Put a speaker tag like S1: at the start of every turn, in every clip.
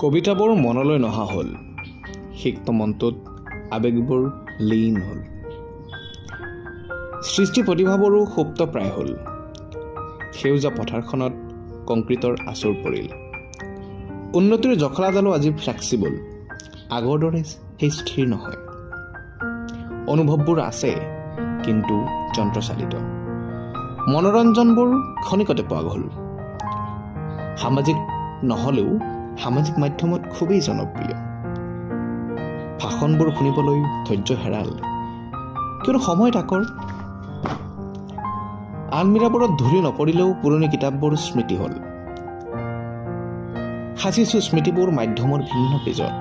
S1: কবিতাবোৰ মনলৈ নহা হ'ল, সিক্ত মনটোত আৱেগবোৰ লীন হ'ল, সৃষ্টি প্ৰতিভাবোৰো সুপ্তপ্ৰায় হ'ল। সেউজীয়া পথাৰখনত কংক্ৰিটৰ আঁচোৰ পৰিল। উন্নতিৰ জখলাডালো আজি ফ্লেক্সিবল, আগৰ দৰে সেই স্থিৰ নহয়। অনুভৱবোৰ আছে, কিন্তু যন্ত্ৰচালিত। মনোৰঞ্জনবোৰ ক্ষণিকতে পোৱা গ'ল। সামাজিক নহ'লেও সামাজিক মাধ্যমত খুবেই জনপ্ৰিয়। ভাষণবোৰ শুনিবলৈ ধৈৰ্য হেৰাল, কিয়নো সময় তাকৰ। আলমিৰাবোৰত ধূলি নপৰিলেও পুৰণি কিতাপবোৰ স্মৃতি হ'ল। সাঁচিছোঁ স্মৃতিবোৰ মাধ্যমৰ ভিন্ন পেজত।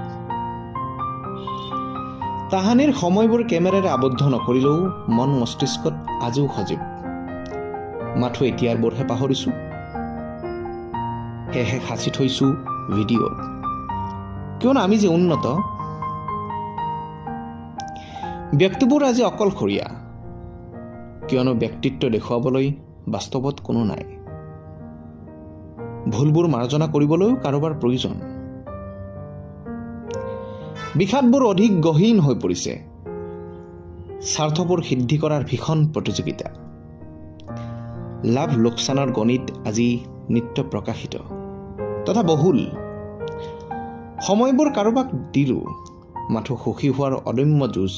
S1: তাহানিৰ সময়বোৰ কেমেৰাৰে আবদ্ধ নকৰিলেও মন মস্তিষ্কত আজিও সজীৱ, মাথো এতিয়াৰবোৰহে পাহৰিছোঁ। সেয়েহে সাঁচি থৈছোঁ ভিডিঅ'ত, কিয়নো আমি যে উন্নত। ব্যক্তিবোৰ আজি অকলশৰীয়া, কিয়নো ব্যক্তিত্ব দেখুৱাবলৈ বাস্তৱত কোনো নাই। ভুলবোৰ মাৰ্জনা কৰিবলৈও কাৰোবাৰ প্ৰয়োজন। বিষাদবোৰ অধিক গহীন হৈ পৰিছে। স্বাৰ্থবোৰ সিদ্ধি কৰাৰ ভীষণ প্ৰতিযোগিতা। লাভ লোকচানৰ গণিত আজি নিত্য প্ৰকাশিত তথা বহুল। সময়বোৰ কাৰোবাক দিলোঁ, মাথো সুখী হোৱাৰ অদম্য যুঁজ।